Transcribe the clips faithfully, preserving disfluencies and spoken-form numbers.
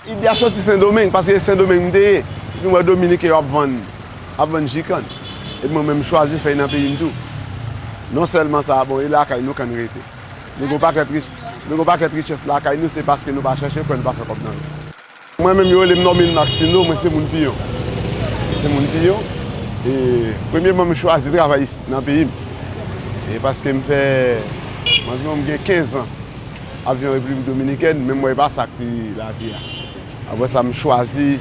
Ide a soti Sendomeng, paske se Sendomeng m te ye. Epi m wè Dominiken yo ap vann, ap vann ji kann. Epi mwen menm, m chwazi fè l nan peyi m tou. Non sèlman sa, bon, e lakay nou kann rete. Nou gen yon pakèt rich-, nou gen yon pakèt richès lakay nou, se paske nou pa chèche, fè nou pa fè kòb nan l. Mwen menm, yo rele m Normil Maxino, mwen se moun Piyon. Se moun Piyon. E premyeman, m chwazi travay isit nan peyi m. E paske m fè, anviwon m gen kenz an ap viv an Repiblik Dominikèn, men m wè e pa sa k pi lavi a. Apre sa, m chwazi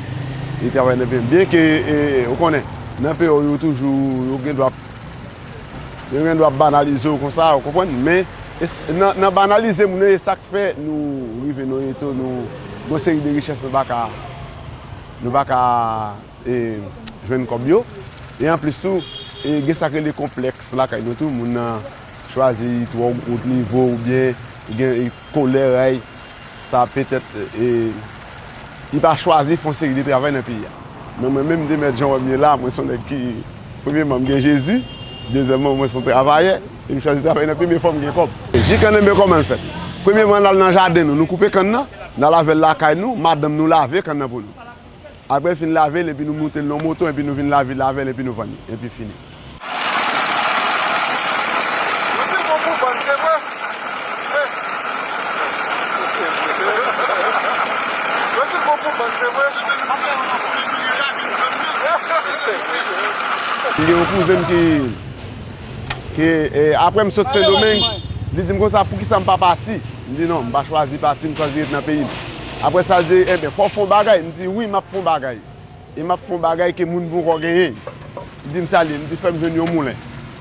e travay nan peyi m. Byenke, e, ou konnen, nan peyi w, yo toujou, yo gen dwa, yo gen dwa banalize w konsa, ou konprann? Men, e s-, nan, nan banalize moun yo, e sa k fè nou rive nan yon eto, nou, yon seri de richès nou pa ka, nou pa ka e, jwenn kòb yo. E anplis tou, e, gen sa k rele konplèks lakay nou tou. Moun nan chwazi twò wot nivo oubyen gen, e, kolè, sa petèt, e, li pa chwazi fè yon seri de travay nan peyi a. Men mwen menm, de mèt jan w wè m ye la, mwen se yon nèg ki, premyeman, m gen Jezi, dezyèmman, mwen se yon travayè, e m chwazi travay nan peyi m, men fò m gen kòb. Ji kann nan, men kòman l fèt? Premyeman, n al nan jaden nou, nou koupe kann nan, n al avè l lakay nou, madanm nou lave kann nan pou nou. Apre l fin lave l, epi nou moute l nan moto, epi nou vin lave, lave l, epi nou vann li, epi fini. Yo di l gon pou bann, se vre? Eh. Yo di l gon pou bann, se vre? Se vre, se vre. M gen yon kouzen m ki Ke, e, apre m sot Sendomeng, li di m konsa, "Poukisa m pa pati?" M di, "Non, m pa chwazi pati, m chwazi ret nan peyi m." Apre sa, li di, "Enben, fò w fè yon bagay." M di, "Wi, m ap fè yon bagay. E m ap fè yon bagay ke moun poko genyen." Li di m, "Sa l ye?" M di, "Fè m jwenn yon moulen."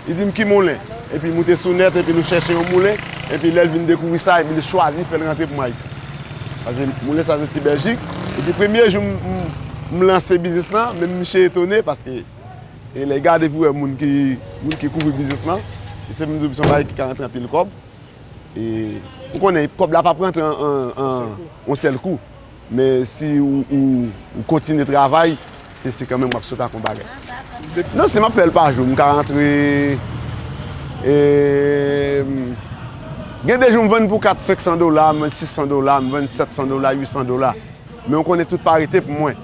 Li di m, "Ki moulen?" Epi moute sou nèt, epi nou chèche yon moulen, epi lè l vin dekouvri sa, epi li chwazi fè l rantre pou mwen Ayiti. Paske moulen sa soti Bèljik. Epi premye jou m, m, m lanse biznis lan, menm misye etone, paske E lè gade pou wè moun ki, moun ki kouvri biznis lan, e se vin di w se yon bagay ki ka rantre anpil kòb. E ou konnen, kòb la p ap rantre an, an, an, yon sèl kou. Men si ou, ou, ou kontinye travay, se, se kanmenm w ap sot ak yon bagay. Non, si m ap fè l pa jou, m ka rantre, e, gen de jou m vann pou kat, senk san dola, m vann sis san dola, m vann sèt san dola, uit san dola. Men ou konnen tout pa rete pou mwen.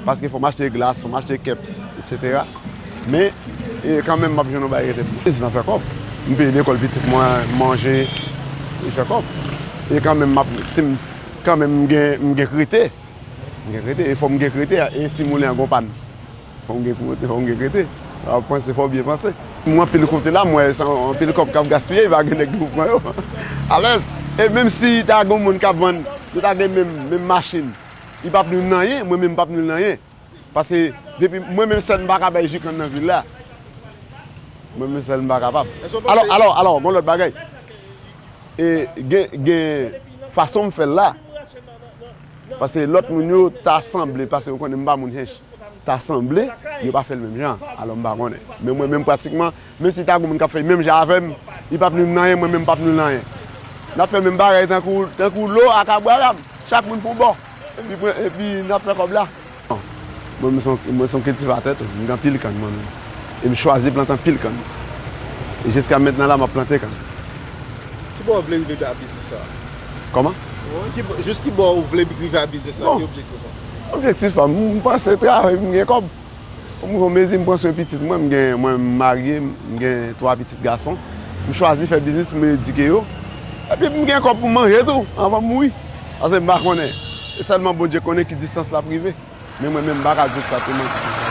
Paske fò m achte glas, fò m achte kèps, etsetera. Men, e, kanmenm, m ap jwenn yon bagay rete pou mwen. Biznis lan fè kòb. M peye lekòl pitit mwen, m manje, li fè kòb. E kanmenm, m ap, si m, kanmenm, m gen, m gen k rete. M gen k rete. E fò m gen k rete, e si moulen an gon pàn. Fò m gen kote, fò m gen kote. Fò w panse, fò w byen panse. Mwen anpil kote la, m wè se anpil kòb k ap gaspiye, pa gen nèg ki pou pran yo. Alèz. E menm si ta gen moun k ap vann, nou ta gen menm, menm machin, li p ap nwi m nan anyen, mwen menm m p ap nwi l nan anyen. Paske depi mwen menm sèl m pa ka bay ji kann nan vil la. Mwen menm sèl m pa kapab. Alò, alò, alò, gon lòt bagay. E gen, gen fason m fè l la. Paske lòt moun yo ta sanble, paske yo konnen m pa moun hench. Ta sanble, yo pa fè l menm jan. Alò m pa konnen. Men mwen menm pratikman, menm si ta gon moun k ap fè l menm jan avè m, li p ap nwi m nan anyen, mwen menm m p ap nwi l nan anyen. N ap fè menm bagay tankou, tankou Lo ak Abraram. Chak moun fè yon bò. Epi, epi n ap fè kòb la. Mwen, mwen se yon, mwen se yon kiltivatè tou. M gen anpil kann mwen menm. E m chwazi plante anpil kann. E jiska mentnan la, m ap plante kann. Ki bò w vle rive a biznis sa? Kòman? Ki bò, jis ki bò w vle rive a biznis sa? Bon. Ki objektif ou? Objektif pa m, m panse travay pou m gen kòb. Pou m gon mezi, m pran swen pitit mwen, m gen, mwen m marye, m gen twa pitit gason. M chwazi fè biznis pou m edike yo. Epi m gen kòb pou m manje tou, anvan m mouri. Paske m pa konnen. E sèlman Bondye konnen ki distans l ap rive. Men mwen menm, m pa ka di w sa tou, mwen.